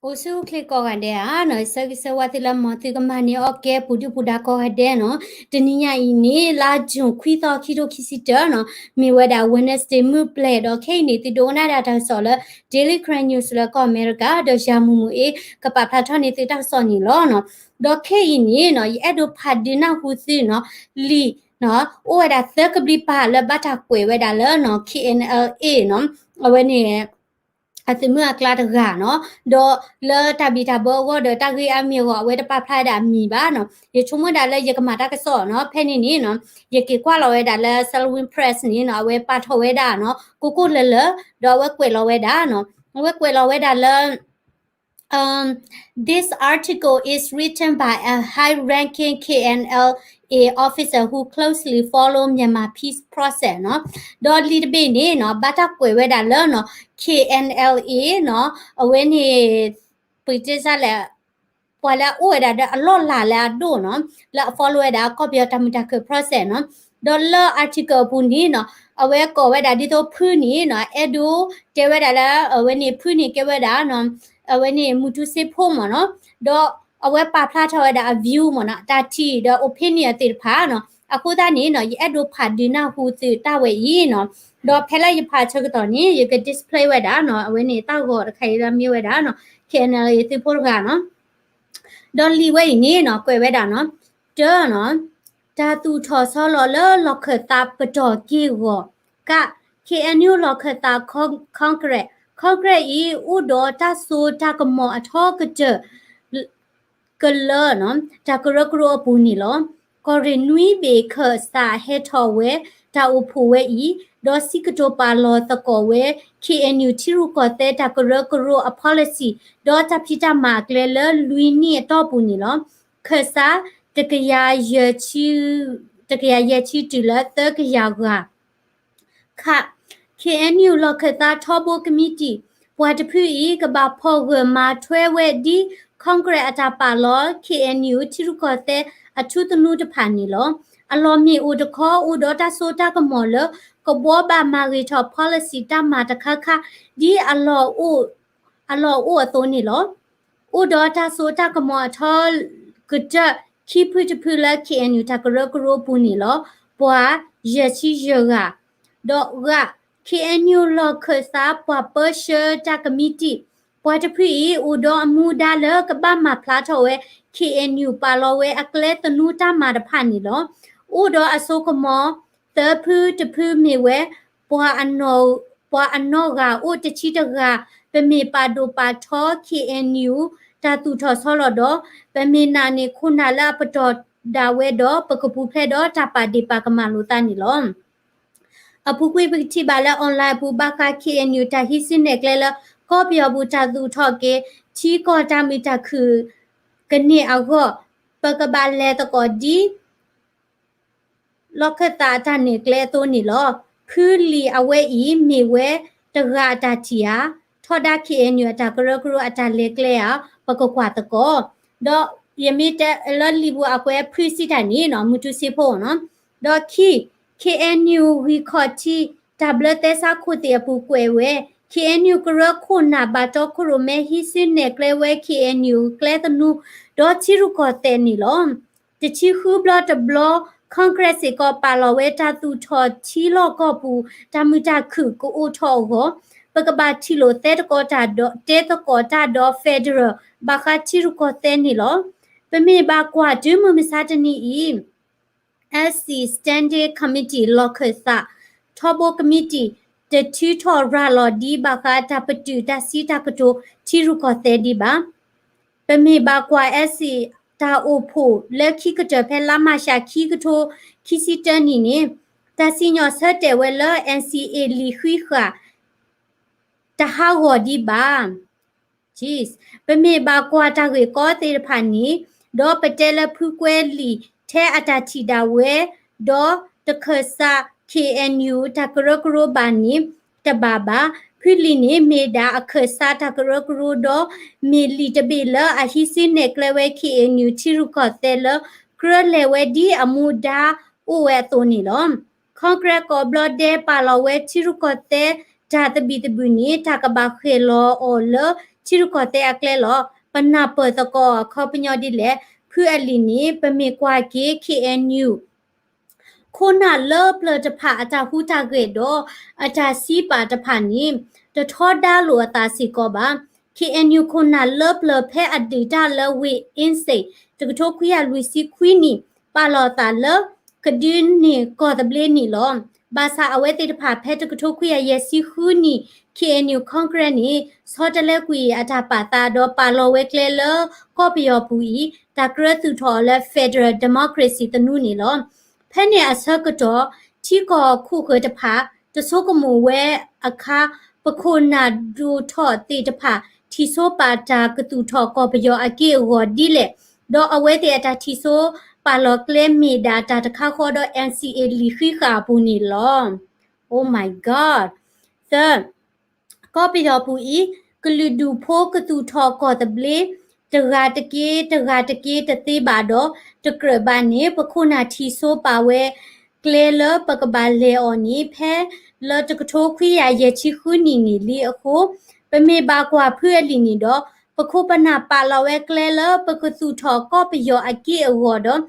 အိၣ်ဆူၣ်အိၣ်ချ့ကိးဂၤဒဲးဧါနီၤ, ဆၢဂ့ၤဆၢဝါသုလၢမ်သုကမၤန့ၢ်အီၣ်ကဲပူၤဒုၣ်ပူၤဒါကိးဂၤဒဲးနီၤ. တနံၤညါအံၤန့ၣ် လါယူၤခွံသီ ခံထိခံဆံတၢနီၤ,မ့ၢ်ဝဲဒၣ် Wednesday မုၢ်ပျဲၤဒီး ခဲအံၤန့ၣ် သုဒိကနၣ်ဒၣ်တၢ်ကစီၣ်လၢ Daily Karen News လၢကီၢ်အမဲရကၤ ဒီးယၤမူးမူးအ့ ကပာ်ဖျါထီၣ်န့ၢ်သုတၢ်ကစီၣ်န့ၣ်လီၤနီၤ. ဒီးခဲအံၤန့ၣ်နီၤ ယအဲၣ်ဒိးဖးဒုးနၢ်ဟူသုနီၤ, လံာ် အိၣ်ဝဲဒၣ်သၢကဘျံးပၤလၢဘၣ်တၢ်ကွဲးဝဲဒၣ်လၢနီၤ K N L A နီၤ, အဝဲန့ၣ် အသုးမုၢ်အကျါတဂၤနီၤ, ဒီးလၢတၢ်ဘံၣ်တၢ်ဘၢအဂီၢ်ဒီးတၢ်ဂ့ၢ်အါမံၤအဂီၢ် အဝဲတပာ်ဖျါဝဲဒၣ်အမံၤဘၣ်နီၤ. ယဆိကမိၣ်ဒၣ်လၢယကမၤတၢ်ကစီၣ်နီၤ, ဖဲန့ၣ်န့ၣ်နီၤ ယက့ၤကွၢ်လီၤဝဲဒၣ်လၢ Salween Press န့ၣ်နီၤ အဝဲပာ်ထီၣ်ဝဲဒၣ်နီၤ ကိၢ်ကိၢ်လၢၤလၢၤ, ဒီးအဝဲကွဲးလီၤဝဲဒၣ်နီၤ, အဝဲကွဲးလီၤဝဲဒၣ်လၢ Um, this article is written by a high-ranking K N L A officer who closely follow Myanmar peace process နီၤ. ဒီးလံာ်တဘ့ၣ်န့ၣ်နီၤ ဘၣ်တၢ်ကွဲးဝဲဒၣ်လၢနီၤ K N L A နီၤ, အဝဲန့ၣ် ပကတဲစ့ၢ်လဲၣ် ပှၤလၢအအိၣ်ဝဲဒၣ်ဒီးအလီၢ်လၤလၢအဒိၣ်နီၤ, လၢအ follow ဝဲဒၣ်ကီၢ်ပယီၤတၢ်မုာ်တၢ်ခုၣ် process နီၤ. ဒီးလၢ article အပူၤန့ၣ်နီၤ အဝဲကိးဝဲဒၣ်ဒ်သိးဖုန့ၣ်နီၤ အဲၣ်ဒိးတဲဝဲဒၣ်လၢ အဝဲန့ၣ်ဖုန့ၣ်ကဲဝဲဒၣ်နီၤ အဝဲန့ၣ်မူတူစ့ဖိမ့ၢ်နီၤ, ဒီးအဝဲပာ်ဖျါထီၣ်ဝဲဒၣ်အ view မ့ၢ်နီၤ တၢ်ထံၣ်ဒီး opinion သ့ၣ်တဖၣ်နီၤ. အဃိသတးန့ၣ်နီၤ ယအဲၣ်ဒိးဖးဒုးနၢ်ဟူသုတၢ်ဝဲအံၤနီၤ, ဒီးဖဲလၢယဖးဆၢကတီၢ်န့ၣ် ယက display ဝဲဒၣ်နီၤ အဝဲန့ၣ်တၢ်ဂီၤတခါအံၤလၢမ့ၢ်ဝဲဒၣ်နီၤ K N L A သုးဖိတဂၤနီၤ. ဒီးလံာ်ဝဲအံၤန့ၣ်နီၤ ကွဲးဝဲဒၣ်နီၤ, တၢနီၤ, တၢ်သူၣ်ထီၣ်ဆီလီၤလၢလီၢ်ခၢၣ်သးပတီၢ်က့ၢ်ဂီၤ, က K N U လီၢ်ခၢၣ်သး Congress, Congress အံၤ အိၣ်ဒီးတၢ်စိတၢ်ကမီၤအထီကတၢၢ် ကလၢနီၤ တၢ်ကရၢကရိအပူၤန့ၣ်လီၤ. ကီၢ်ရ့ၣ်နွံဘ့ၣ်ခၢၣ်စးဟဲထီၣ်ဝဲ တၢ်အိၣ်ဖှိၣ်ဝဲအံၤ, ဒီးစံးကတိၤပာ်လီၤသကိးဝဲ K N U ထံရူၢ်ကီၢ်သဲတၢ်ကရၢကရိအ policy ဒီးတၢ်ဖံးတၢ်မၤအကျဲလၢလွံၢ်နံၣ်အတီၢ်ပူၤန့ၣ်လီၤ. ခၢၣ်စး တကယၤယဲၢ်ဆံ, တကယၤယဲၢ်ဆံတုၤလၢသၢကယၤဂၤ ခ K N U လီၢ်ခၢၣ်သးထီဘိကမံးတံာ် ပှၤတဖုအံၤ ကဘၣ်ဖီၣ်ဂၢၢ်မၤထွဲဝဲဒ် Congress အတၢ်ပာ်လီၤ K N U ထံရူၢ်ကီၢ်သဲအထူသနူတဖၣ်န့ၣ်လီၤ. အလီၢ်မ့ၣ်အူတခီ အိၣ်ဒီးတၢ်စိတၢ်ကမီၤလၢ ကဘှီဘၣ်မၤဂ့ၤထီၣ် policy တၢ်မၤတခါခါ ဒ်အလီၢ် အလီၢ်အိၣ်အသိးန့ၣ်လီၤ. အိၣ်ဒီးတၢ်စိတၢ်ကမီၤအထီကတၢၢ် ခံဖုတဖုလၢ K N U တၢ်ကရၢကရိပူၤန့ၣ်လီၤ. ပှၤယဲၢ်ဆံယဲၢ်ဂၤ, ဒီးဂၤ, K N U လီၢ်ခၢၣ်သးပှၤပၢဆှၢတၢ်ကမံးတံာ် ပှၤတဖုအံၤ အိၣ်ဒီးအမူဒါလၢကဘၣ်မၤဖျါထီၣ်ဝဲ K N U ပာ်လီၤဝဲအကျဲသနူတၢ်မၤတဖၣ်န့ၣ်လီၤ. အိၣ်ဒီးအစိကမီၤ သၢဖုတဖုမ့ၢ်ဝဲ ပှၤအနီၢ်ဂၤအိၣ်တဆံတဂၤ, ပမ့ၢ်ပာ်ဒိၣ်ပာ်ထီ K N U တၢ်သူၣ်ထီၣ်ဆီလီၤဒီး ပမ့ၢ်နာ်န့ၢ်ခိၣ်နၢ်လၢအပတီၢ်ဒၣ်ဝဲဒီး ပကပူၤဖျဲးဒီးတၢ်ပာ်ဒ့ၣ်ပာ်ကမၣ်လိာ်သးန့ၣ်လီၤ. အပူၤကွံာ်ပကထံၣ်ဘၣ်လၢ online အပူၤ ဘၣ်ဃး K N U တၢ်ဟံးစုနဲၣ်ကျဲလၢ ကီၢ်ပယီၤပူၤတၢ်သူၣ်ထီၣ်က့ၤ ထံကီၢ်တၢ်မုာ်တၢ်ခုၣ်ကန့ၢ်အဂီၢ် ပကဘၣ်လဲၤသကိးဒ် လီၢ်ခၢၣ်သးအတၢ်နဲၣ်ကျဲအသိးန့ၣ်လီၤ. ဖုလံာ်အဝဲအံၤမ့ၢ်ဝဲတဂၤအတၢ်ထံၣ်ဧါ, ထီဒါ K N U အတၢ်ကရၢကရိအတၢ်လဲၤကျဲဧါ, ပကကွၢ်သကိး. ဒီးယမ့ၢ်တဲလၢလံာ်ပူၤအကွဲးဖုစံးတၢ်န့ၣ်နီၤ မုၢ်တူစ့ဖိနီၤ. ဒီးခံ, K N U ဂံၢ်ခီၣ်ထံး တၢ်ဘျၢသဲစးခိၣ်သ့ၣ်အပူၤကွဲးဝဲ, K N U ကရၢခိၣ်နၢ်ဘၣ်တီခိၣ်ရိၣ်မဲဟံးစုနဲၣ်ကျဲဝဲ K N U ကျဲသနူ ဒီးထံရူၢ်ကီၢ်သဲးန့ၣ်လီၤ. တဆံဃုဘျီတဘျီ Congress စ့ၢ်ကီးပာ်လီၤဝဲတၢ်သူၣ်ထီၣ်ထံလီၢ်ကီၢ်ပူၤ တၢ်မုာ်တၢ်ခုၣ်ကအိၣ်ထီၣ်အဂီၢ် ပကဘၣ်ထံၣ်လိာ်သဲသကိးတၢ်ဒီး တဲသကိးတၢ်ဒီး federal ဘၣ်ဃးထံရူၢ်ကီၢ်သဲးန့ၣ်လီၤ. ပမ့ၢ်ဘၣ်ကွၢ်တုၤမုၢ်မဆါတနံၤအံၤ S C Standing Committee လီၢ်ခၢၣ်သး ထီဘိကမံးတံာ် တထုးထီၣ်ရၤလီၤဒံးဘၣ်ဃးတၢ်ပတုာ်တၢ်စံးတၢ်ကတိၤထံရူၢ်ကီၢ်သဲးဒံးဘၣ်. ပမ့ၢ်ဘၣ်ကွၢ် S C တၢ်အိၣ်ဖှိၣ်လၢခံကတၢၢ်ဖဲလါမးရှးခံကထိခံဆံတၢနံၣ်န့ၣ် တၢ်စံၣ်ညီၣ်ဆၢတဲာ်ဝဲလၢ N C A လံာ်ဃံးဃာ် တဟးဂီၤဒံးဘၣ်. ပမ့ၢ်ဘၣ်ကွၢ်တၢ်ဂ့ၢ်ကီသ့ၣ်တဖၣ်န့ၣ် ဒီးပတဲလၢဖုကွဲလံာ်ထဲအတၢ်ထံၣ်ဒၣ်ဝဲ ဒီးတခၢၣ်စး K N U တၢ်ကရၢကရိဘၣ်န့ၣ် တဘၣ်ဘၣ်. ဖုလံာ်န့ၣ်မ့ၢ်ဒၣ်အခၢၣ်စးတၢ်ကရၢကရိဒီး မ့ၢ်လံာ်တဘ့ၣ်လၢအဟံးစုနဲၣ်ကျဲဝဲ K N U ထံရူၢ်ကီၢ်သဲးလၢ ကြၢးလဲၤဝဲဒ်အမူဒါအိၣ်ဝဲအသိးန့ၣ်လီၤ. Congress ကိးဘျီဒဲးပာ်လီၤဝဲထံရူၢ်ကီၢ်သဲးတၢ်သဘံၣ်သဘုၣ်န့ၣ် တၢ်ကဘၣ်ဃဲၤလီၤအီၤလၢထံ ထံရူၢ်ကီၢ်သဲးအကျဲလီၤ. ပနၢ်ပၢၢ်သကိးအခီပညီဒ်လဲၣ်, ဖုအလံာ်န့ၣ် ပမ့ၢ်ကွၢ်က့ၤ K N U ခိၣ်နၢ်လၢပျၢၤတဖၣ်အတၢ်ဟူးတၢ်ဂဲၤဒီး အတၢ်စံးပာ်တဖၣ်န့ၣ် တထီဒါလိာ်အသးစ့ၢ်ကီးဘၣ်. K N U ခိၣ်နၢ်လၢပျၢၤဖဲအဒုးတၢ်လၢဝ့ၢ်အ့စ့ၣ် တကထိခွံကယၤလွံၢ်ဆံခွံနံၣ် ပာ်လီၤအသးလၢ ကဒုးန့ၢ်ကီၢ်သဘျ့န့ၣ်လီၤ. ဘၣ်ဆၣ်အဝဲသ့ၣ်တဖၣ်ဖဲတကထိခွံကယၤယဲၢ်ဆံဃုနံၣ် K N U Congress န့ၣ် ဆီတလဲကွံာ်အတၢ်ပာ်သးဒီးပာ်လီၤဝဲကျဲလၢကီၢ်ပယီၤပူၤအံၤ တၢ်ကြၢးသူၣ်ထီၣ်အီၤလၢ Federal Democracy သနူန့ၣ်လီၤ. ဖဲန့ၣ်အဆၢကတီၢ် ထံကီၢ်ခိၣ်ဃၢၤတဖၣ် တဆိကမိၣ်ဝဲအခါ ပခိၣ်နၢ်ဒိၣ်ထီၣ်သ့ၣ်တဖၣ် ထံၣ်ဆိပာ်တၢ်ကသူၣ်ထီၣ်ကီၢ်ပယီၤအက့ၢ်အဂီၤဒ်လဲၣ်, ဒီးအဝဲသ့ၣ်အတၢ်ထံၣ်ဆိပာ်လီၤကျဲမ့ၢ်ဒၣ်တၢ်တခါဃီဒီး N C A လံာ်ဃံးဃာ်အပူၤန့ၣ်လီၤ. Oh my God. သၢ ကီၢ်ပယီၤပူၤအံၤ ကလုာ်ဒူၣ်ဖိကသူၣ်ထီၣ်ကီၢ်သဘျ့ တဂၤတက့ၢ် တဂၤတက့ၢ်တသ့ဘၣ်ဒီး တကြၢးဘၣ်န့ၣ် ပခိၣ်နၢ်ထံၣ်ဆိပာ်ဝဲကျဲလၢပကဘၣ်လဲၤအီၤန့ၣ် ဖဲလၢတကထိခွံကယၤယဲၢ်ဆံဃုနံၣ်န့ၣ်လံအဃိ ပမ့ၢ်ဘၣ်ကွၢ်ဖုအလံာ်န့ၣ်ဒီး ပခိၣ်ပနၢ်ပာ်လီၤဝဲကျဲလၢပကသူၣ်ထီၣ်ကီၢ်ပယီၤအက့ၢ်အဂီၤဒီး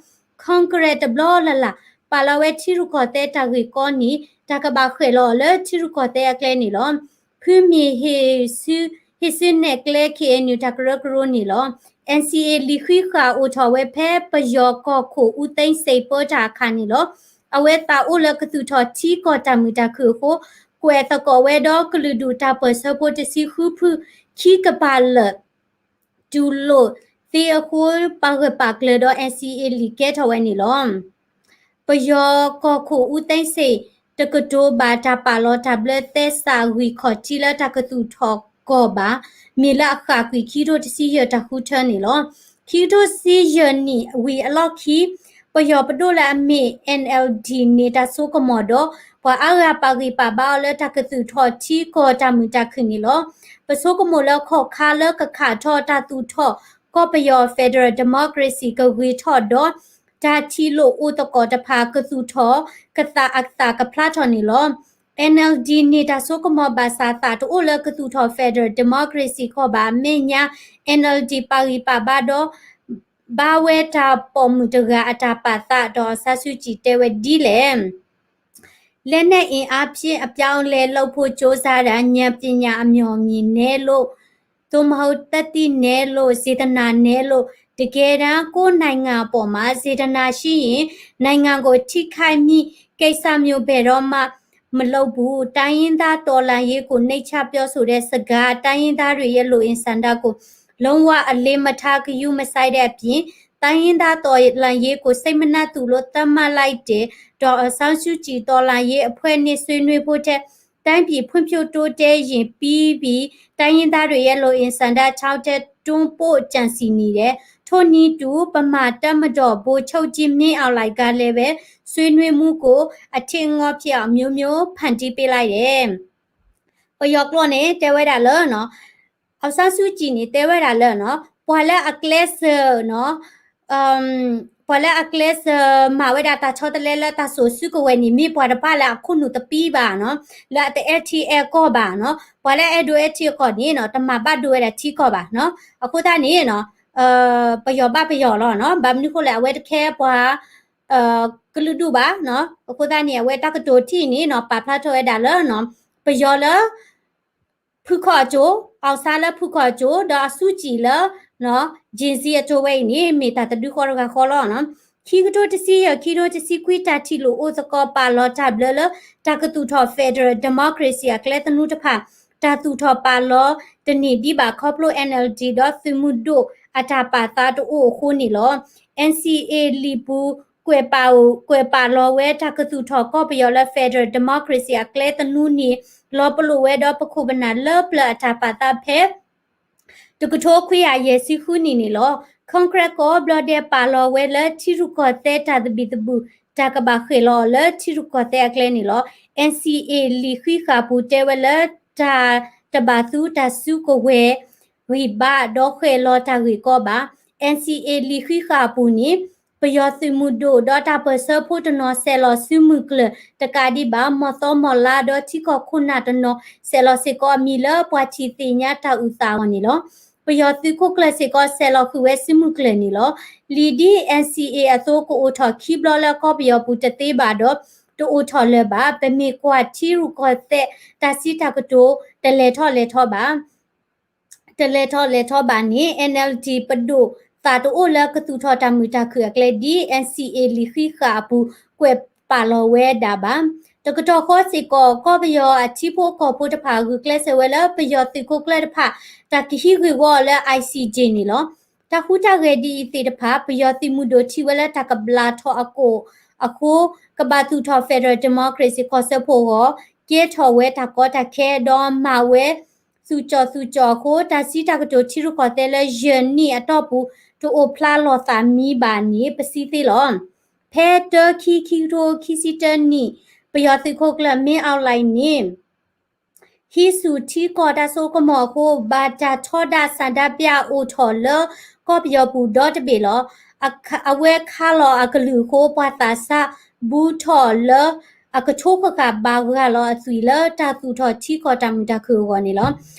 Congress တဘျီလၢ်လၢ် ပာ်လီၤဝဲထံရူၢ်ကီၢ်သဲးတၢ်ဂ့ၢ်ကီန့ၣ် တၢ်ကဘၣ်ဃဲၣ်လီၤအီၤလၢထံရူၢ်ကီၢ်သဲးအကျဲန့ၣ်လီၤ. ဖုမ့ၢ် ဟ့ၣ်စုနဲၣ်ကျဲ K N U တၢ်ကရၢကရိန့ၣ်လီၤ. N C A လံာ်ဃံးဃာ်အိၣ်ထီၣ်ဝဲဖဲပယီၤကီၢ်ခိၣ် အူသ့စ့ၣ် ပၢတၢ်အခါန့ၣ်လီၤ. အဝဲသးအိၣ်လၢကသူၣ်ထီၣ်ထံကီၢ်တၢ်မုာ်တၢ်ခုၣ်အဃိ ကွဲးသကိးဝဲဒီးကလုာ်ဒူၣ်တၢ်ပၢၢ်ဆၢဖိတဆံဃုဖု ခံကပၤလၢာ် တူၢ်လိာ်သ့အဃိ ပာ်ဂၢၢ်ပာ်ကျၢၤဒီး N C A လံာ်ကဲထီၣ်ဝဲန့ၣ်လီၤ. ပယီၤကီၢ်ခိၣ် အူသ့စ့ၣ် တကတိၤဘၣ်တၢ်ပာ်လီၤတၢ်ဘျၢသဲစးဂံၢ်ခီၣ်ထံးလၢတၢ်ကသူၣ်ထီၣ်ကီၢ်ဘၣ်, မ့ၢ်လၢအဃၣ်ကွံာ်ခံကထိတဆံယဲၢ်တၢ်ဃုထၢန့ၣ်လီၤ. ခံကထိတဆံယဲၢ်နံၣ်ဝံၤအလီၢ်ခံ ပယီၤပဒိၣ်လၢအမ့ၢ် N L D န့ၣ်တၢ်ဆိကမိၣ်ဒီး ပှၤအါဂၤပာ်ဂံၢ်ပာ်ဘါအီၤလၢတၢ်ကသူၣ်ထီၣ်ထံကီၢ်တၢ်မုာ်တၢ်ခုၣ်န့ၣ်လီၤ. ပဆိကမိၣ်လၢခီၣ်ခါလၢကခးထီၣ်တၢ်သူၣ်ထီၣ်ကီၢ်ပယီၤ Federal Democracy ကဂ့ၤထီၣ်ဒီး တၢ်ထံၣ်လိာ်အိၣ်သကိးတဖၣ်ကသူၣ်ထီၣ် ကသးအသးကဖျါထီၣ်န့ၣ်လီၤ. N L D န့ၣ်တၢ်ဆိကမိၣ်ဘၣ်ဆၣ်သးတအိၣ်လၢကသူၣ်ထီၣ် Federal Democracy ကီၢ်ဘၣ် အမဲာ်ညါ N L D ပာ်ဂံၢ်ပာ်ဘါဒီး ဘါဝဲတၢ်ပိာ်မုၣ်တဂၤအတၢ်ပာ်သး ဒီးအောင်ဆန်းစုကြည်တဲဝဲဒ်လဲၣ်. လက်နက်အင်အားဖြင့် အပြောင်းအလဲလုပ်ဖို့ ကြိုးစားတာ ဉာဏ်ပညာအမြော်အမြင်နည်းလို့ သို့မဟုတ် သတ္တိနည်းလို့ စေတနာနည်းလို့ တကယ်တမ်း ကိုယ့်နိုင်ငံအပေါ်မှာ စေတနာရှိရင် နိုင်ငံကိုထိခိုက်မိကိစ္စမျိုး ဘယ်တော့မှမလုပ်ဘူး။ တိုင်းရင်းသားတော်လှန်ရေးကို နှိမ့်ချပြောဆိုတဲ့စကား တိုင်းရင်းသားတွေရဲ့ လိုအင်ဆန္ဒကို လုံးဝအလေးမထား ဂရုမစိုက်တဲ့အပြင် တိုင်းရင်းသားတော်လှန်ရေးကို စိတ်မနက်သူလို့ သတ်မှတ်လိုက်တယ်။ ဒေါ်အောင်ဆန်းစုကြည် တော်လှန်ရေးအဖွဲ့နဲ့ ဆွေးနွေးဖို့ထက် တိုင်းပြည်ဖွံ့ဖြိုးတိုးတက်ရင်ပြီးပြီ။ တိုင်းရင်းသားတွေရဲ့ လိုအင်ဆန္ဒ ထောက်ထည့်တွန်းဖို့ ကြံစည်နေတယ်။ ထို့နည်းတူ ဗမာတပ်မတော် ဗိုလ်ချုပ်ကြီး မင်းအောင်လှိုင်ကလည်းပဲ ဆွေးနွေးမှုကို အထင်အငေါဖြစ်အောင် မျိုးမျိုးဖန်တီးပေးလိုက်တယ်. ပယီၤကျိာ်န့ၣ် တဲဝဲဒၣ်လၢ အောင်ဆန်းစုကြည်န့ၣ် တဲဝဲဒၣ်လၢ ပှၤလၢအကျဲးစၢး ပှၤလၢအကျဲးစၢးမၤဝဲဒၣ်တၢ်ဆီတလဲလၢတၢ်စိာ်စုကဝဲၤန့ၣ် မ့ၢ်ပှၤတဖၣ်လၢအခိၣ်နူာ်တပံဘၣ်နီၤ, လၢအတအဲၣ်ထံအဲၣ်ကီၢ်ဘၣ်နီၤ, ပှၤလၢအအဲၣ်ဒိးအဲၣ်ထံအကီၢ်န့ၣ်နီၤ တမၤဘၣ်ဒိဝဲဒၣ်ထံကီၢ်ဘၣ်နီၤ. အဃိသတးန့ၣ်နီၤ ပယီၤဘၣ်ပယီၤလီၤနီၤ, ဘၣ်မနုၤဃိလဲၣ် အဝဲတခဲပှၤ ကလုာ်ဒူၣ်ဘၣ်နီၤ. အဃိသတးန့ၣ် အဝဲတၢ်ကတိၤထံၣ်န့ၣ်နီၤ ပာ်ဖျါထီၣ်ဝဲဒၣ်လၢ ပယီၤလၢ ဖုခီၣ်အစိၤ, အောင်ဆန်းလၢဖုခီၣ်အစိၤ ဒီးအောင်စုကြည်လၢ Gen Z အစိၤဝဲအံၤန့ၣ် မ့ၢ်တၢ်တဒုဃီတဂၤဃီလီၤနီၤ. ခံကထိတဆံယဲၢ် ခံကထိတဆံခွံ တၢ်ထံၣ်လိာ်အိၣ်သကိးပာ်လီၤတၢ်ဘျၢလၢ တၢ်ကသူၣ်ထီၣ် Federal Democracy အကျဲသနူတဖၣ် တၢ်သူၣ်ထီၣ်ပာ်လီၤတန့ၢ်ဒံးဘၣ်ခီဖျိ N L D ဒီးသုးမုၢ်ဒိၣ်အတၢ်ပာ်သးတအိၣ်အဃိန့ၣ်လီၤ. N C A လံာ်ပူၤ ကွဲးပာ် ကွဲးပာ်လီၤဝဲတၢ်ကသူၣ်ထီၣ်ကီၢ်ပယီၤလၢ Federal Democracy အကျဲသနူန့ၣ် လီၤပလိာ်ဝဲဒီးပခိၣ်ပနၢ်လၢပျၢၤအတၢ်ပာ်သးဖဲ တကထိခွံကယၤယဲၢ်ဆံဃုနံၣ်န့ၣ်လီၤ. Congress ကိးဘျီဒဲးပာ်လီၤဝဲလၢထံရူၢ်ကီၢ်သဲးတၢ်သဘံၣ်သဘုၣ် တၢ်ကဘၣ်ဃဲၣ်လီၤအီၤလၢထံရူၢ်ကီၢ်သဲးအကျဲန့ၣ်လီၤ. N C A လံာ်ဃံးဃာ်ပူၤတဲဝဲလၢ တၢ်တဘၣ်သူတၢ်စုကဝဲၤဂံၢ်ဘါဒီးဃဲၣ်လီၤတၢ်ဂ့ၢ်ကီဘၣ်. N C A လံာ်ဃံးဃာ်အပူၤန့ၣ် ပယီၤသုးမုၢ်ဒိၣ်ဒီးတၢ်ပၢၢ်ဆၢဖိတနီၤ ဆဲးလီၤစုမုၢ်ကျၢၢ်တကးဒံးဘၣ် မီၢ်သီမီၢ်လါဒီးထံကီၢ်ခိၣ်နၢ်တနီၤ ဆဲးလီၤစ့ၢ်ကီးအမံၤလၢပှၤထံၣ်သ့ၣ်ညါတၢ်အုၣ်သးအဂီၢ်န့ၣ်လီၤ. ပယီၤသုးခိၣ်ကျၢၢ်စ့ၢ်ကီး ဆဲးလီၤဃုာ်ဝဲစုမုၢ်ကျၢၢ်န့ၣ်လီၤ. လံာ်ဒ် N C A အသိးကအိၣ်ထီၣ်ခံဘျီလၢကီၢ်ပယီၤပူၤတသ့ဘၣ်ဒီး တအိၣ်ထီၣ်လၢၤဘၣ်. ပမ့ၢ်ကွၢ်ထံရူၢ်ကီၢ်သဲးတၢ်စံးတၢ်ကတိၤ တလဲၤထီၣ်လဲၤထီဘၣ် တလဲၤထီၣ်လဲၤထီဘၣ်န့ၣ် N L D ပဒိၣ်သးတအိၣ်လၢကသူၣ်ထီၣ်တၢ်မုာ်တၢ်ခုၣ်အကျဲဒ် N C A လံာ်ဃံးဃာ်အပူၤ ကွဲးပာ်လီၤဝဲဒၣ်ဘၣ်. တကတီၢ်ဃီစ့ၢ်ကီး ကီၢ်ပယီၤအထံဖိကီၢ်ဖိတဖၣ် ဂုာ်ကျဲးစၢးဝဲလၢပယီၤသုးခိၣ်ကျၢၢ်တဖၣ် တၢ်ကဟံးဂ့ၢ်ဝီအီၤလၢ I C J န့ၣ်လီၤ. တၢ်ဟူးတၢ်ဂဲၤဒ်အံၤသ့ၣ်တဖၣ် ပယီၤသုးမုၢ်ဒိၣ်ထံၣ်ဝဲလၢတၢ်ကဘျးထီၣ်အကိာ်အဃိ ကဘၣ်သူၣ်ထီၣ် Federal Democracy ကီၢ်စၢဖှိၣ်အဂီၢ် ကဲထီၣ်ဝဲတၢ်ကီတၢ်ခဲ ဒီးမၤဝဲ သူၣ်ကၠီၣ်သူၣ်ကၠီၣ်အဃိ တၢ်စံးတၢ်ကတိၤထံရူၢ်ကီၢ်သဲးလၢယဲၢ်နံၣ်အတီၢ်ပူၤ တအိၣ်ဖျါလီၤသးမံဘၣ်န့ၣ် ပစံးသ့လီၤ. ဖဲတၢခံ ခံကထိခံဆံတၢနံၣ် ပယီၤသုးခိၣ်ကျၢၢ် မင်းအောင်လှိုင် န့ၣ် ဟံးဆူၣ်ထံကီၢ်တၢ်စိကမီၤအဃိ ဘၣ်တၢ်ထီဒါဆန္ဒပြအိၣ်ထီၣ်လၢကီၢ်ပယီၤပူၤဒီတဘ့ၣ်လီၤ. အခ- အဝဲခးလီၤအကလုၢ်အဃိ ပှၤသးစၢ်ဘူးထီၣ်လၢ အကထိဃၣ်ဃၣ်ဘၣ်ဂၢ်လီၤအသွံၣ်လၢတၢ်သူၣ်ထီၣ်ထံကီၢ်တၢ်မုာ်တၢ်ခုၣ်အဂီၢ်န့ၣ်လီၤ.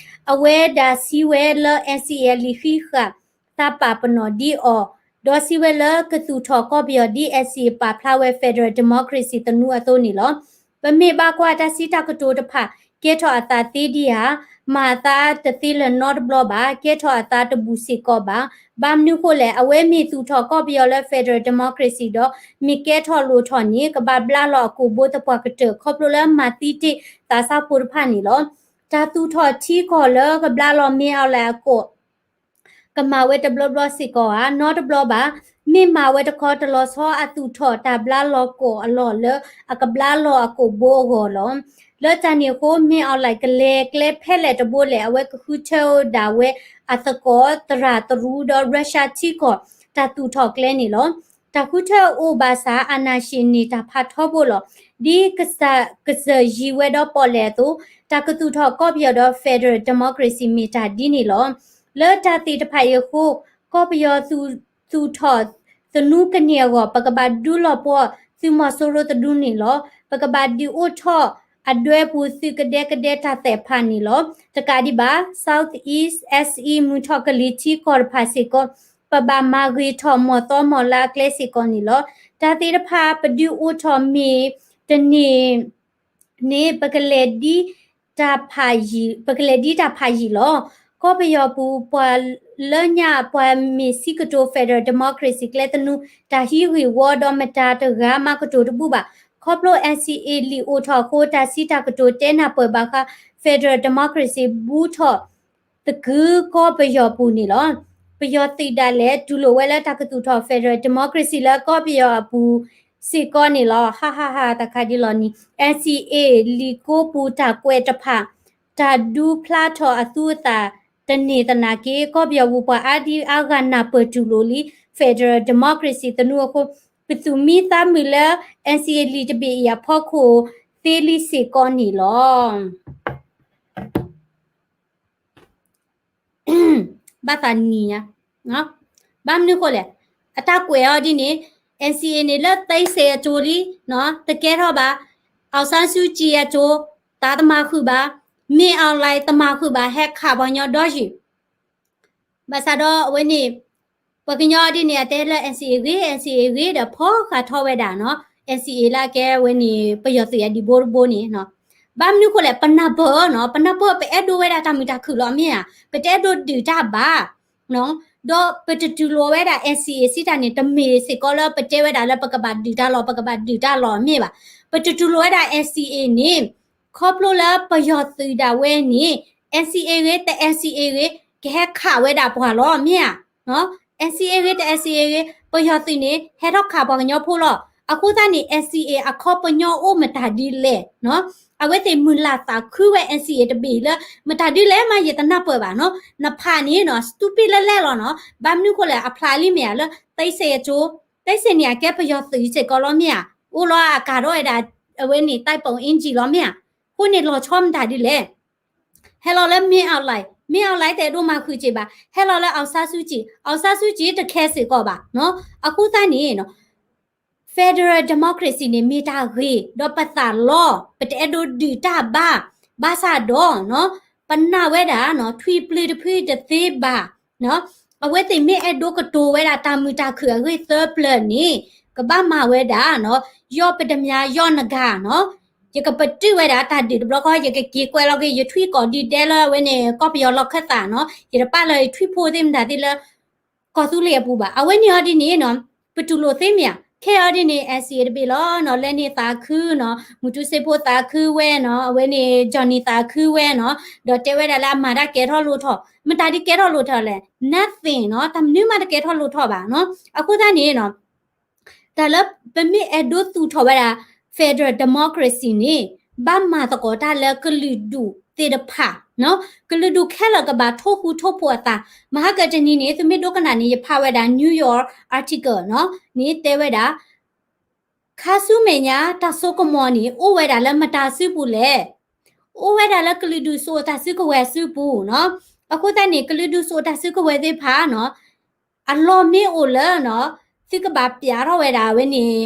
အဝဲဒၣ်စံးဝဲလၢ N C A လံာ်ဃံးဃာ် သးပာ်ပနီၣ်ဒ်အီၤ, ဒီးစံးဝဲလၢကသူၣ်ထီၣ်ကီၢ်ပယီၤဒ် N C A ပာ်ဖျါဝဲ Federal Democracy သနူအသိးန့ၣ်လီၤ. ပမ့ၢ်ဘၣ်ကွၢ်တၢ်စံးတၢ်ကတိၤတဖၣ် ကဲထီၣ်အသးသ့ဒံးဧါ, မၤအသးတသ့လၢၤနီတဘျီဘၣ်, ကဲထီၣ်အသးတဘူၣ်စ့ၢ်ကီးဘၣ်. ဘၣ်မနုၤဃိလဲၣ်, အဝဲမ့ၢ်သူၣ်ထီၣ်ကီၢ်ပယီၤလၢ Federal Democracy ဒီး မ့ၢ်ကဲထီၣ်လိၣ်ထီၣ်န့ၣ် ကဘၣ်ဘျါလီၤအကိာ်ဘိသပှၢ်ကတၢၢ် ခီဖျိလၢမၤသံတ့ၢ်သးစၢ်ဖိတဖၣ်န့ၣ်လီၤ. တၢ်သူၣ်ထီၣ်ထံကီၢ်လၢကဘျါလီၤ မင်းအောင်လှိုင် အကိာ် ကမၤဝဲတဘျီဘျီစ့ၢ်ကီးဧါ, နီတဘျီဘၣ်. မ့ၢ်မၤဝဲတခီ တလီၤဆီအသူၣ်ထီၣ်တၢ်ဘျါလီၤကိာ်အလီၢ်လၢအကဘျါလီၤအကိာ်ဘိအဂီၢ်လီၤ. လၢတၢ်န့ၣ်အဃိ မင်းအောင်လှိုင် ကလဲၤကျဲဖဲလဲၣ်တဘိလဲၣ် အဝဲကဃုထၢဒၣ်ဝဲအသကိးသရၣ်တရူးဒီး Russia ထံကီၢ်တၢ်သူၣ်ထီၣ်ကျဲန့ၣ်လီၤ. တၢ်ဃုထၢအိၣ်ဘၣ်ဆၣ် အာဏာရှင် န့ၢ်တၢ်ဖးထီဘိလီၤ. ဒ်ကစၢ်ယံၤဝဲဒီးပီၣ်လဲၣ်အသိး တၢ်ကသူၣ်ထီၣ်ကီၢ်ပယီၤဒီး Federal Democracy မ့ၢ်တၢ်ဒ်န့ၣ်လီၤ. လၢတၢ်သ့ၣ်တဖၣ်အံၤအဃိ ကီၢ်ပယီၤသူၣ်ထီၣ်သနူကန့ၢ်အဂီၢ် ပကဘၣ်ဒုးလီၤပှီၢ်သုးမီၤစိရိၤသနူန့ၣ်လီၤ. ပကဘၣ်ဒုးအိၣ်ထီၣ်အဒွဲပူၤသုးကဒဲကဒဲတၢ်သ့ၣ်တဖၣ်န့ၣ်လီၤ. တကးဒံးဘၣ် South East S E မုၢ်ထီၣ်ကလံၤထံကီၢ်တဖၣ်စ့ၢ်ကီး ပဘၣ်မၤဂ့ၤထီၣ်မီၢ်သီမီၢ်လါအကျဲစ့ၢ်ကီးန့ၣ်လီၤ. တၢ်သ့ၣ်တဖၣ်ပဒုးအိၣ်ထီၣ်မ့ၢ်တန့ၢ် န့ၣ် ပကလဲၤဒ်တၢ်ဖးယံာ် ပကလဲၤဒ်တၢ်ဖးယံာ်လီၤ. ကီၢ်ပယီၤပူၤ ပှၤလၢညါပှၤမ့ၢ်စံးကတိၤ Federal Democracy ကျဲသနူ တၢ်ဟံးဂ့ၢ်ဝီဒီးမတၤတဂၤမၤကတိၤတဘူၣ်ဘၣ်. ခီဖျိ N C A လံာ်အိၣ်ထီၣ်အဃိ တၢ်စံးတၢ်ကတိၤတဲနၢ်ပၢၢ်ဘၣ်ဃး Federal Democracy ဘူးထီၣ်သကုၤကီၢ်ပယီၤပူၤန့ၣ်လီၤ. ပယီၤသုးဒၣ်လဲာ် တူၢ်လိာ်ဝဲလၢတၢ်ကသူၣ်ထီၣ် Federal Democracy လၢကီၢ်ပယီၤအပူၤစ့ၢ်ကီးန့ၣ်လီၤ. ဟးဟးဟး တၢ်ခးဒ်လီၤန့ၣ် N C A လံာ်ကိးပူၤတၢ်ကွဲးတဖၣ် တၢ်ဒုးဖျါထီၣ်အသူအသၣ်တန့ၢ်သနာ်က့ ကီၢ်ပယီၤပူၤပှၤအါဒံအါဂၤနၢ်ပၢၢ်တူၢ်လိာ်လံ Federal Democracy သနူအဃိ ပသူၣ်မံသးမုာ်လၢ N C A လံာ်တဘ့ၣ်အံၤအဖီခိၣ်သ့လံစ့ၢ်ကီးန့ၣ်လီၤ. ဘၣ်သးနံၤညါ, ဘၣ်မနုၤဃိလဲၣ်, အတၢ်ကွဲးအီၤဒ်န့ၣ် N C A န့ၣ်လၢ သိန်းဆယ် အစိၤလံ, တကဲထီၣ်ဘၣ်, အောင်ဆန်းစုကြည် အစိၤ, သးတမၤဃုာ်ဘၣ်, မင်းအောင်လှိုင် တမၤဃုာ်ဘၣ်, ဟဲခးပှၤကညီဒီယုၢ် ဘၣ်ဆၣ်ဒီးအဝဲန့ၣ် ပှၤကညီဒ်န့ၣ် အတဲလၢ N C A ဂ့ၤ N C A ဂ့ၤဒီး ဖီဃာ်ထီၣ်ဝဲဒၣ်နီၤ N C A လၢအကဲဝဲန့ၣ် ပယီၤသုးအဒံးဘိတဘိန့ၣ်နီၤ. ဘၣ်မနုၤဃိလဲၣ် ပနၢ်ပၢၢ်နီၤ ပနၢ်ပၢၢ် ပအဲၣ်ဒိးဝဲဒၣ်တၢ်မုာ်တၢ်ခုၣ်လီၤ မ့ၢ်ဧါ, ပတအဲၣ်ဒိးဒုးတၢ်ဘၣ် ဒီးပတတူၢ်လိာ်ဝဲဒၣ် N C A စံးတၢ်န့ၣ် တမ့ၢ်စ့ၢ်ကီးလၢပတဲဝဲဒၣ်လၢပကဘၣ်ဒုးတၢ်လီၤ ပကဘၣ်ဒုးတၢ်လီၤ မ့ၢ်ဘၣ်. ပတတူၢ်လိာ်ဝဲဒၣ် N C A န့ၣ် ခီဖျိလၢပယီၤသုးဒၣ်ဝဲန့ၣ် N C A ဂ့ၤ တ N C A ဂ့ၤ ကဟဲခးဝဲဒၣ်ပှၤလီၤ မ့ၢ်ဧါ. N C A ဂ့ၤ တ N C A ဂ့ၤ ပယီၤသုးန့ၣ် ဟဲထီၣ်ခးပှၤကညီဖိလီၤ. အဃိသတးန့ၣ် N C A အခီပညီအိၣ်မတၤဒ်လဲၣ် အဝဲသ့ၣ်မုၢ်လၢ်သးခုဝဲ N C A တဘ့ၣ်လၢ မတၤဒ်လဲၣ်မး ယတနၢ်ပၢၢ်ဘၣ်နီၤ. နဖးန့ၣ်နီၤ stupid လဲၣ်လဲၣ်လီၤနီၤ. ဘၣ်မနုၤဃိလဲၣ် အဖျါလံမ့ၢ်ဧါ လၢ သိန်းဆယ် အစိၤ, သိန်းဆယ် န့ၣ် အကဲပယီၤသုးစ့ၢ်ကီးလီၤ မ့ၢ်ဧါ. အိၣ်လီၤအကၤထီၣ်ဝဲဒၣ် အဝဲန့ၣ် တိုက်ပုံအင်္ကျီလီၤ မ့ၢ်ဧါ. အဃိန့ၣ် လီၤဆီမတၤဒ်လဲၣ်. ဟဲလီၤလၢ မင်းအောင်လှိုင် မ့ၢ်အီၤလဲၣ် တအဲၣ်ဒိးမၤဃုာ်စ့ၢ်ဘၣ်, ဟဲလီၤလၢ အောင်ဆန်းစုကြည်, အောင်ဆန်းစုကြည် တခဲစ့ၢ်ကီးဘၣ်နီၤ. အဃိသတးန့ၣ်နီၤ federal democracy န့ၣ် မ့ၢ်တၢ်ဂ့ၤ ဒီးပသးလီ ပတအဲၣ်ဒိးဒုးတၢ်ဘၣ်, ဘၣ်ဆၣ်ဒီးနီၤ ပနာ်ဝဲဒၣ်နီၤ ထွံၣ်ပျုၤတဖုတသ့ဘၣ်နီၤ. အဝဲသ့ၣ်မ့ၢ်အဲၣ်ဒိးကတိၤဝဲဒၣ်တၢ်မုာ်တၢ်ခုၣ်အဂ့ၢ်သၢပျၢၤန့ၣ် ကဘၣ်မၤဝဲဒၣ်နီၤ ယီၢ်ပတမြါယီၢ်နဂၤနီၤ. ယကပတုာ်ဝဲဒၣ်တၢ်ဒုးတဘျီဃီ ယကက့ၤကွဲးလီၤက့ၤ ယထွံၣ်ကိးဒံးဒဲလၢအဝဲန့ၣ် ကီၢ်ပယီၤလီၢ်ခၢၣ်သးနီၤ. ယတပာ်လၢယထွံၣ်ဖိသ့ၣ်မတၤသ့ၣ်လၢ ကီၢ်သူလ့ၤအပူၤဘၣ်. အဝဲန့ၣ်အီၤဒ်န့ၣ်နီၤ ပတူၢ်လိာ်သ့မ့ၢ်ဧါ. ခဲအံၤအီၤဒ်န့ၣ် NCA တဘ့ၣ်လီၤနီၤ လဲန့ၢ်သးခုနီၤ မူတူစ့ဖိသးခုဝဲနီၤ အဝဲန့ၣ် Johnny သးခုဝဲနီၤ ဒီးတဲဝဲဒၣ်လၢအမၤတၢ်ကဲထီၣ်လိၣ်ထီၣ် မတၤဒ်ကဲထီၣ်လိၣ်ထီၣ်လဲၣ် nothing နီၤ တၢ်မနုၤမးတကဲထီၣ်လိၣ်ထီၣ်ဘၣ်နီၤ. အဃိသတးန့ၣ်နီၤ တၢ်လၢပမ့ၢ်အဲၣ်ဒိးသူၣ်ထီၣ်ဝဲဒၣ် federal democracy န့ၣ် ဘၣ်မၤသကိးတၢ်လၢကလုာ်ဒူၣ်သ့ၣ်တဖၣ်နီၤ ကလုာ်ဒူၣ်ခဲလၢာ်ကဘၣ်ထိၣ်ဃူထိၣ်ဖိးအသး. မဟါကတနံၤန့ၣ် သုမ့ၢ်ဒိကနၣ်န့ၣ် ယဖးဝဲဒၣ် New York article နီၤ န့ၣ်တဲဝဲဒၣ် ခါဆူမဲာ်ညါတၢ်စိကမီၤန့ၣ် အိၣ်ဝဲဒၣ်လၢမတၤစုပူၤလဲၣ်. အိၣ်ဝဲဒၣ်လၢကလုာ်ဒူၣ်စိာ်တၢ်စုကဝဲၤစုပူၤနီၤ. အဃိသတးန့ၣ် ကလုာ်ဒူၣ်စိာ်တၢ်စုကဝဲၤသ့ၣ်တဖၣ်နီၤ အလီၢ်မ့ၢ်အိၣ်လၢနီၤ သုကဘၣ်ပျးထီၣ်ဝဲဒၣ်အဝဲန့ၣ်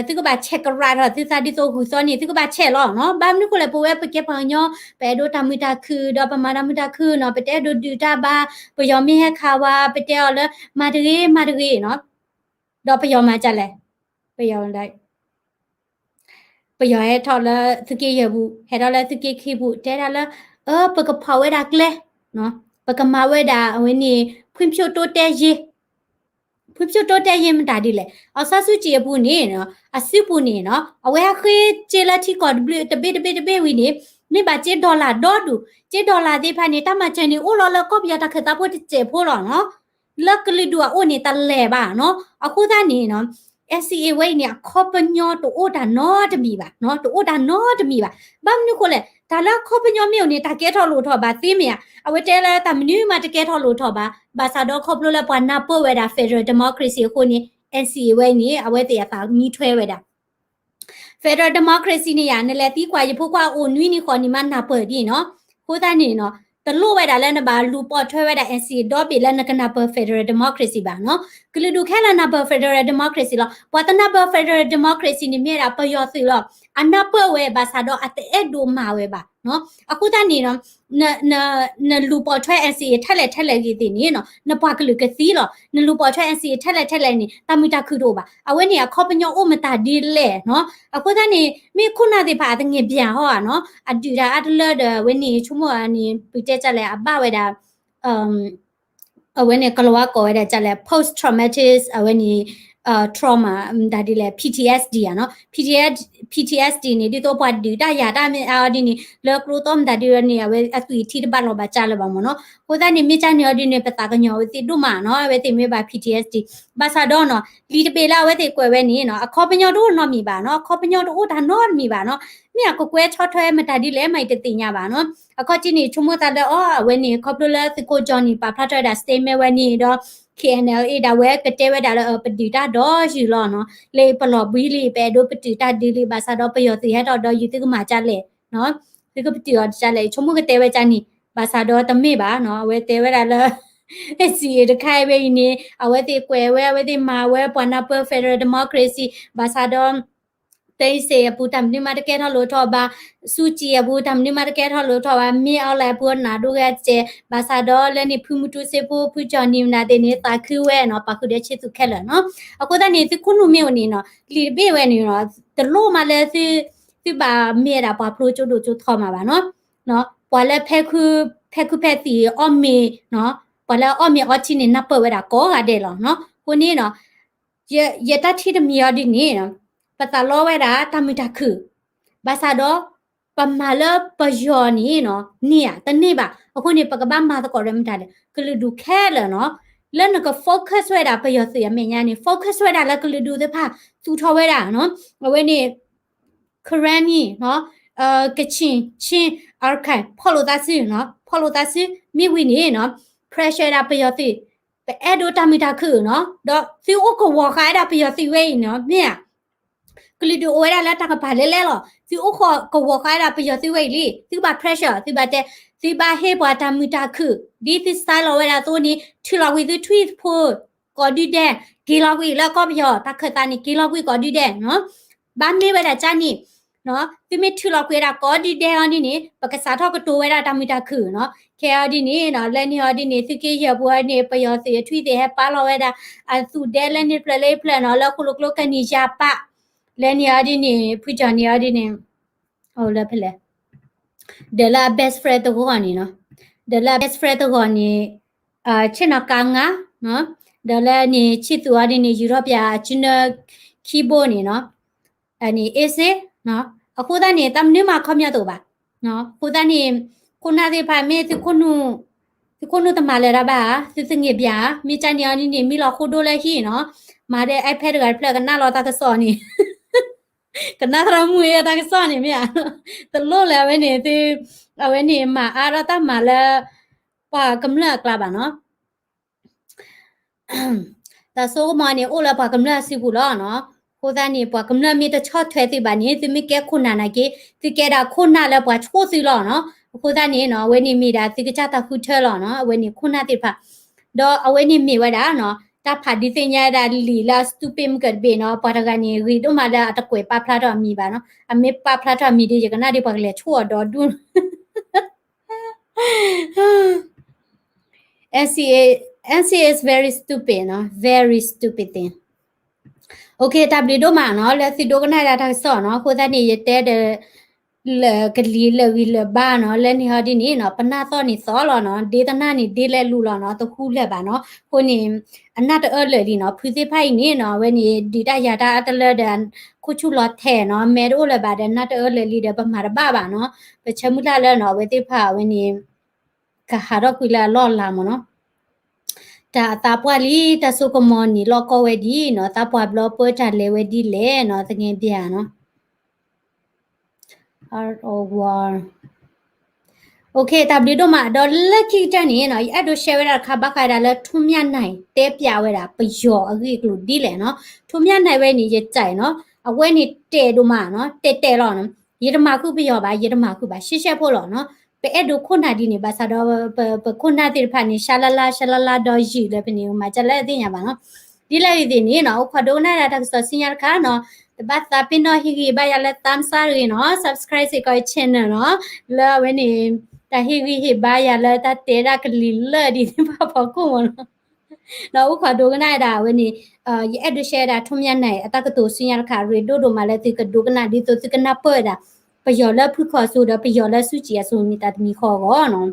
သုကဘၣ်ဆဲးကရၢထီၣ်သုသးဒ်သိးဂုၤသီန့ၣ် သုကဘၣ်ဆဲးလီၤနီၤ. ဘၣ်မနုၤဃိလဲၣ် ပဝဲပကဲပှၤကညီ ပအဲၣ်ဒိးတၢ်မုာ်တၢ်ခုၣ်ဒီးပမၤတၢ်မုာ်တၢ်ခုၣ်နီၤ ပတအဲၣ်ဒိးဒုးတၢ်ဘၣ် ပယီၤမ့ၢ်ဟဲခးဝဲ ပတဲအီၤလၢ မၤတဂ့ၤ မၤတဂ့ၤနီၤ ဒီးပယီၤမၤဒ်လဲၣ် ပယီၤ ပယီၤဟဲထီၣ်လၢသုးက့ယဲၢ်ပူၤ ဟဲထီၣ်လၢသုးက့ခံပူၤ တဲဒၣ်လၢ အၢ ပကဖီၣ်ဝဲဒၣ်ကျဲ ပကမၤဝဲဒၣ်အဝဲန့ၣ် ဖွံ့ဖြိုးတိုးတက်ရေး ဖွံ့ဖြိုးတိုးတက်ရေး မတၤဒ်လဲၣ် အောင်ဆန်းစုကြည် အပူၤန့ၣ် အစုပူၤန့ၣ်နီၤ အဝဲဟဲဃ့စ့လၢထံကီၢ်တဘျုးတဘ့ၣ်တဘ့ၣ်တဘ့ၣ်ဝံၤန့ၣ် မ့ၢ်ဘၣ်စ့ dollar ဒီဒူၣ် စ့ dollar သ့ၣ်တဖၣ်န့ၣ် တၢ်မၤစၢၤန့ၣ် အိၣ်လီၤလၢကီၢ်ပယီၤတၢ်ခၢၣ်သးဖိတစဲးဖိလီၤနီၤ လၢကလုာ်ဒူၣ်အအိၣ်န့ၣ် တလဲၤဘၣ်နီၤ. အဃိသတးန့ၣ်နီၤ NCA ဝဲအံၤန့ၣ် အခီပညီတအိၣ်တၢ်နီတမံၤဘၣ်, တအိၣ်တၢ်နီတမံၤဘၣ်. ဘၣ်မနုၤဃိလဲၣ်, တၢ်လၢအခီပညီမ့ၢ်အိၣ်န့ၣ် တၢ်ကဲထီၣ်လိၣ်ထီၣ်ဘၣ်သ့မ့ၢ်ဧါ. အဝဲတဲလၢတၢ်မနုၤမးတကဲထီၣ်လိၣ်ထီၣ်ဘၣ်, ဘၣ်ဆၣ်ဒီးခီဖျိလၢပှၤနၢ်ပၢၢ်ဝဲဒၣ် federal democracy အဃိန့ၣ် NCA ဝဲအံၤန့ၣ် အဝဲသ့ၣ်အသးမံထွဲဝဲဒၣ် federal democracy န့ၣ်ယါ နလဲၤသံကွၢ်ယဖိခွါအိၣ်နွံနံၣ်ဃိးနံၣ်မးနၢ်ပၢၢ်ဒ်နီၤ. အဃိသတးန့ၣ်နီၤ တလိၣ်ဝဲဒၣ်လၢနဘၣ်လူၤပိာ်ထွဲဝဲဒၣ် NCA ဒီဘ့ၣ်လၢနကနၢ်ပၢၢ် federal democracy ဘၣ်နီၤ. ကလုာ်ဒူၣ်ခဲလၢာ်နၢ်ပၢၢ် federal democracy လီၤ. ပှၤတနၢ်ပၢၢ် federal democracy န့ၣ်မ့ၢ်ဝဲဒၣ်ပယီၤသုးလီၤ. အနၢ်ပၢၢ်ဝဲဘၣ်ဆၣ်ဒီးအတအဲၣ်ဒိးမၤဝဲဘၣ်နီၤ. အဃိသတးန့ၣ်နီၤ နလူၤပိာ်ထွဲ NCA ထဲလဲၣ်ထဲလဲၣ်ဂ့ၤသ့ၣ်န့ၣ်နီၤ နပှၤကလုာ်ကသံလီၤ. နလူၤပိာ်ထွဲ NCA ထဲလဲၣ်ထဲလဲၣ်န့ၣ် တၢ်မုာ်တၢ်ခုၣ်တအိၣ်ဘၣ်. အဝဲန့ၣ်အခီပညီအိၣ်မတၤဒ်လဲၣ်နီၤ. အဃိသတးန့ၣ် မ့ၢ်ခိၣ်နၢ်သ့ၣ်တဖၣ်အသငဲးဘၣ်ဟီဧါနီၤ အဒုးတၢ်အါတလၢဒီး အဝဲန့ၣ် ဆိကမိၣ်န့ၣ် ပတဲကလဲၣ် အဘၣ်ဝဲဒၣ် အဝဲန့ၣ် ကလၤဝါကိးဝဲဒၣ်ကလဲၣ် post traumatic အဝဲန့ၣ် trauma မတၤဒ်လဲၣ် PTSD ဧါနီၤ. PTSD န့ၣ် ဒ်သိးပှၤဒုးတၢ်ယၤတၢ်မ့ၢ်အါအီၤဒ်န့ၣ် လၢကျိသီမတၤဒ်န့ၣ် အဝဲအသွံၣ်ထံတဘၣ်လီၤဘၣ်ကလဲၣ်ဘၣ်မ့ၢ်နီၤ. အဃိသတးန့ၣ် မ့ၢ်ကန့ၣ်အီၤဒ်န့ၣ် ပသးကညီၤဝဲသ့ၣ်ဒိၣ်မးနီၤ အဝဲသ့ၣ်မ့ၢ်ဘၣ် PTSD ဘၣ်ဆၣ်ဒီးနီၤ လံာ်တဘ့ၣ်လၢအဝဲသ့ၣ်ကွဲးဝဲန့ၣ်နီၤ အခီပညီတအိၣ်နီတမံၤဘၣ်နီၤ အခီပညီတအိၣ်တၢ်နီတမံၤဘၣ်နီၤ မ့ၢ်အကကွဲးဆီၣ်ထွဲမတၤဒ်လဲၣ်မးအံၤတသ့ၣ်ညါဘၣ်နီၤ အခီၣ်ထံးန့ၣ် ဆိကမိၣ်သးလၢအီၤ အဝဲန့ၣ် ခီဖျိလၢသုးခိၣ် Johnny ပာ်ဖျါထီၣ်ဝဲဒၣ် statement ဝဲန့ၣ်ဒီး KNLA ဒၣ်ဝဲကတဲဝဲဒၣ်လၢ ပဒုးတၢ်ဒီးယုာ်လီၤနီၤ လၢပလီၢ်ဘှံးလံ ပအဲၣ်ဒိးပတုာ်တၢ်ဒုးလံ ဘၣ်ဆၣ်ဒီးပယီၤသုးဟဲထီၣ်ဒီးယုာ်သုကမၤကလဲၣ်နီၤ သုကပတုာ်အီၤတကလဲၣ် ဆိကမိၣ်ကတဲဝဲကန့ၣ် ဘၣ်ဆၣ်ဒီးတမ့ၢ်ဘၣ်နီၤ အဝဲတဲဝဲဒၣ်လၢ NCA တခါအံၤဝဲအံၤန့ၣ် အဝဲသ့ၣ်ကွဲးဝဲ အဝဲသ့ၣ်မၤဝဲ ပှၤနၢ်ပၢၢ် federal democracy ဘၣ်ဆၣ်ဒီး တၢ်အံၤစ့ၢ်အပူၤ တၢ်မနုၤမးတကဲထီၣ်လိၣ်ထီၣ်ဘၣ်, စူၣ်ကံၣ်အပူၤ တၢ်မနုၤမးတကဲထီၣ်လိၣ်ထီၣ်ဘၣ်, မ့ၢ်အီၤလဲၣ်အပူၤနးဒိဂဲၤစဲး, ဘၣ်ဆၣ်ဒီးလၢန့ၣ် ဖုမူတူစ့ဖိ ဖုကၠီၣ်နံၤမနုၤသ့ၣ်န့ၣ် သးခုဝဲနီၤ ပာ်ဃုာ်ဒီးဆ့သူၣ်ခဲလၢာ်နီၤ. အဃိသတးန့ၣ် သုခိၣ်နူာ်မ့ၢ်အိၣ်န့ၣ်နီၤ လံာ်တဘ့ၣ်ဝဲန့ၣ်နီၤ တလိၣ်မးလၢသု သုဘၣ်မ့ၢ်ဝဲဒၣ်ပှၤဖျိကၠိဒိၣ်ကၠိထီမးဘၣ်နီၤ. ပှၤလၢ ဖဲခုဖဲသံၣ်အီၣ်မ့ၤနီၤ ပှၤလၢအီၣ်မ့ၤအီထံန့ၣ် နၢ်ပၢၢ်ဝဲဒၣ်ကိးဂၤဒဲးလီၤနီၤ. အဃိန့ၣ်နီၤ ယတၢ်ထံၣ်တမံၤအီၤဒ်န့ၣ် ပသးလီဝဲဒၣ်တၢ်မုာ်တၢ်ခုၣ် ဘၣ်ဆၣ်ဒီး ပမၤလၢပယီၤန့ၣ်နီၤ န့ၢ်ဧါ တန့ၢ်ဘၣ်. အဃိန့ၣ် ပကဘၣ်မၤသကိးဒီးမတၤလဲၣ် ကလုာ်ဒူၣ်ခဲလၢာ်နီၤ. လၢနက focus ဝဲဒၣ်ပယီၤသုးအမဲာ်ညါန့ၣ် focus ဝဲဒၣ်လၢကလုာ်ဒူၣ်သ့ၣ်တဖၣ် သူၣ်ထီၣ်ဝဲဒၣ်နီၤ အဝဲန့ၣ် Karenni နီၤ Kachin Chin Arakan ဖီၣ်လိာ်သးစုနီၤ ဖီၣ်လိာ်သးစု မ့ၢ်ဝံၤန့ၣ်နီၤ pressure ဒၣ်ပယီၤသုး ပအဲၣ်ဒိးတၢ်မုာ်တၢ်ခုၣ်နီၤ ဒီးသုအိၣ်ကဝီၤဃာ်ဝဲဒၣ်ပယီၤသုးဝဲအံၤနီၤ မ့ၢ်ဧါ. ကလုာ်ဒူၣ်အိၣ်ဝဲဒၣ်လၢတၢ်ကပၤလဲၣ်လဲၣ်လီၤ. သုအိၣ်ဃီကဝီၤဃာ်ဝဲဒၣ်ပယီၤသုဝဲအံၤလံ, သုကဘၣ် pressure, သုဘၣ်တဲ, သုဘၣ်ဟ့ၣ်ပှၤတၢ်မုာ်တၢ်ခုၣ်, ဒ်သုစါလီၤဝဲဒၣ်အသိးန့ၣ် ထုးလီၤကွံာ်သုထွံၣ်ဖိ ကိးဒုဒဲး, က့ၤလီၤကွံာ်လၢကီၢ်ပယီၤ တၢ်ခၢၣ်သးန့ၣ် က့ၤလီၤကွံာ်ကိးဒုဒဲးနီၤ. ဘၣ်မ့ၢ်ဝဲဒၣ်ကၠၢ်န့ၣ် သုမ့ၢ်ထုးလီၤကွံာ်ဝဲဒၣ်ကိးဒုဒဲးအီၤဒ်န့ၣ် ပကစးထီၣ်ကတိၤဝဲဒၣ်တၢ်မုာ်တၢ်ခုၣ်နီၤ. ခဲအံၤဒ်န့ၣ်နီၤ လၢန့ၣ်အီၤဒ်န့ၣ် သုးက့ယဲၢ်ပူၤအီၤန့ၣ် ပယီၤသုးအထွံၣ်သ့ၣ်ဟဲပာ်လီၤဝဲဒၣ် အသူၣ်ဒဲလၢန့ၣ်တဖျၢၣ်လၢယဖျၢၣ်နီၤ လၢဃိၣ်လိာ်ကျိကနံၣ်ယၤပာ် လၢန့ၣ်အီၤဒ်န့ၣ် ဖုကၠီၣ်န့ၣ်အီၤဒ်န့ၣ် အိၣ်လၢဖဲလဲၣ် ဒီးလၢအ best friend တဂီၢ်န့ၣ်နီၤ, ဒီးလၢအ best friend တဂီၢ်န့ၣ် ဆ့ၣ်နီၤကါငါ, ဒီးလၢန့ၣ် ဆံၣ်သူးအီၤဒ်န့ၣ် ယူၤထီၣ်ပၠးအစုနၢခံဘိန့ၣ်နီၤ, အန့ၣ် အ့စ့, အဃိသတးန့ၣ် တၢ်မနုၤမၤခီပညီတအိၣ်ဘၣ်, အဃိသတးန့ၣ် ခိၣ်နၢ်သ့ၣ်တဖၣ်မ့ၢ် သုခိၣ်နူာ်တမၤလၢၤတၢ်ဘၣ်, သုသင့ၢ်ဘၣ်, မ့ၢ်ကၠၢ်န့ၣ်အီၤဒ်န့ၣ် မံလီၤဃိဒိၣ်လၢဟံၣ်နီၤ, မၤဒီး iPad တဂၤတဖျၢၣ်ကနၣ်လီၤတၢ်ကစီၣ်န့ၣ် ကနၣ်သရၣ်မုၣ်အတၢ်ကစီၣ်န့ၣ်မ့ၢ်ဧါ, တလိၣ်လၢအဝဲန့ၣ်သု, အဝဲန့ၣ်မၤအါထီၣ်တၢ်မၤလၢ ပှၤကမျၢၢ်အကျါဘၣ်နီၤ. တၢ်စိကမီၤန့ၣ် အိၣ်လၢပှၤကမျၢၢ်အစုပူၤလီၤနီၤ. အဃိသတးန့ၣ် ပှၤကမျၢၢ်မ့ၢ်တဆီၣ်ထွဲသုဘၣ်န့ၣ် သုမ့ၢ်ကဲခိၣ်နၢ်နာ်က့ သုကဲဒၣ်ခိၣ်နၢ်လၢပှၤဆိၣ်သုလီၤနီၤ. အဃိသတးန့ၣ်နီၤ အဝဲန့ၣ်မ့ၢ်ဒၣ်သုကစၢ်တၢ်ဃုထၢလီၤနီၤ အဝဲန့ၣ်ခိၣ်နၢ်သ့ၣ်တဖၣ်, ဒီးအဝဲန့ၣ်မ့ၢ်ဝဲဒၣ်နီၤ တၢ်ဖးဒုးသ့ၣ်ညါဒၣ်လံာ်လၢအ stupid မုၢ်ကၢတဘ့ၣ်နီၤ ပှၤတဂၤန့ၣ် ဂ့ၤဒိၣ်မးလၢအတကွဲးပာ်ဖျါထီၣ်အမံၤဘၣ်နီၤ. အမ့ၢ်ပာ်ဖျါထီၣ်အမံၤဒီး ယကနၣ်ဒ်ပှၤကလဲၤဆိၣ်အီၤဒီဒူၣ် NCA, NCA is very stupid နီၤ very stupid thing. Okay တၢ်ဘျုးဒိၣ်မးနီၤ လၢသုဒိကနၣ်ဒၣ်တၢ်ကစီၣ်နီၤ အဃိသတးန့ၣ် ယတဲဒီး လၢကလံၤလၢာ်ဂံၢ်လၢာ်ဘါနီၤ လၢန့ၣ်ဟီဒ်န့ၣ်နီၤ ပနၢ်သီၣ်န့ၣ်သီၣ်လီၤနီၤ ဒ့တနၢ်န့ၣ်ဒ့လဲၤလူၤလီၤနီၤ တဟူလၢၤဘၣ်နီၤ အဃိန့ၣ် အနၢ်တအၢလၢာ်လံနီၤ ဖုသ့ၣ်တဖၣ်အံၤန့ၣ်နီၤ အဝဲန့ၣ် ဒုးတၢ်ယၤတၢ်အါတလၢဒီး ခိၣ်ဆူၣ်လီၤထဲးနီၤ မဲတအိၣ်လၢၤဘၣ်ဒီး နၢ်တအၢလၢာ်လံဒီး ပမၤတဘၣ်ဘၣ်နီၤ ပဆၢမုၢ်လၢ်လၢနီၤ အဝဲသ့ၣ်တဖၣ်အဝဲန့ၣ် ကဟးထီၣ်ကွံာ်လၢအလီၢ်အလၤမ့ၢ်နီၤ တၢ်အသးပှၢ်လံ တၢ်စိကမီၤန့ၣ် လီၢ်ကီၢ်ဝဲဒ်နီၤ သးပှၢ်ဘျီပၢတၢ်လဲၤဝဲဒ်လဲၣ်နီၤ သငဲဘၣ်နီၤ Okay တၢ်ဘျုးဒိၣ်မး ဒီးလၢခံကတၢၢ်န့ၣ်နီၤ ယအဲၣ်ဒိး share ဝဲဒၣ်တခါ ဘၣ်ဃးဒၣ်လၢ ထွန်းမြတ်နိုင် တဲပျးဝဲဒၣ် ပယီၤအဂ့ၢ်အကျိၤဒ်လဲၣ်နီၤ ထွန်းမြတ်နိုင် ဝဲန့ၣ် ယကြိုက်နီၤ အဝဲန့ၣ်တဲာ်ဒိၣ်မးနီၤ တဲာ်တဲာ်လီၤနီၤ ယတမၤဃုာ်ပယီၤဘၣ် ယတမၤဃုာ်ဘၣ် ရှဲရှဲဖိလီၤနီၤ ပအဲၣ်ဒိးခိၣ်နၢ်ဒ်န့ၣ် ဘၣ်ဆၣ်ဒီး ပခိၣ်နၢ်သ့ၣ်တဖၣ်န့ၣ် ရှါလၢ်လၢ် ရှါလၢ်လၢ် ဒီးယုာ်လၢပန့ၣ် မၤဒ်လဲၣ်သ့ၣ်ညါဘၣ်နီၤ ဒ်လဲၣ်ဂ့ၤသ့ၣ်န့ၣ်နီၤ အိၣ်ခိးဒိကနၣ်ဒၣ်တၢ်ကစီၣ်ဆူညါတခါနီၤ တဘၣ်သးပ့ၤနီၣ်ဟ့ၣ်ဂံၢ်ဘါယၤလၢ thumbs up တဂ့ၤနီၤ subscribe စ့ၢ်ကီး channel နီၤ လၢအဝဲန့ၣ် တၢ်ဟ့ၣ်ဂံၢ်ဟ့ၣ်ဘါယၤလၢတၢ်တဲဒၣ်ကလံၤလၢာ်ဒ်သ့ၣ်တဖၣ်ဖီခိၣ်မ့ၢ်နီၤ ဒီးအိၣ်ခိးဒိကနၣ်ဒၣ်အဝဲန့ၣ် ယအဲၣ်ဒိး share ဒၣ် ထွန်းမြတ်နိုင် အတၢ်ကတိၤဆူညါတခါ ရ့ဒိၣ်ဒိၣ်မးလၢသုကဒိကနၣ်ဒ်သိးသုကနၢ်ပၢၢ်ဒၣ် ပယီၤလၢဖုခီၣ်အစိၤဒီးပယီၤလၢစူၣ်ကံၣ်အစိၤန့ၣ် တၢ်တမံၤဃီအဂီၢ်နီၤ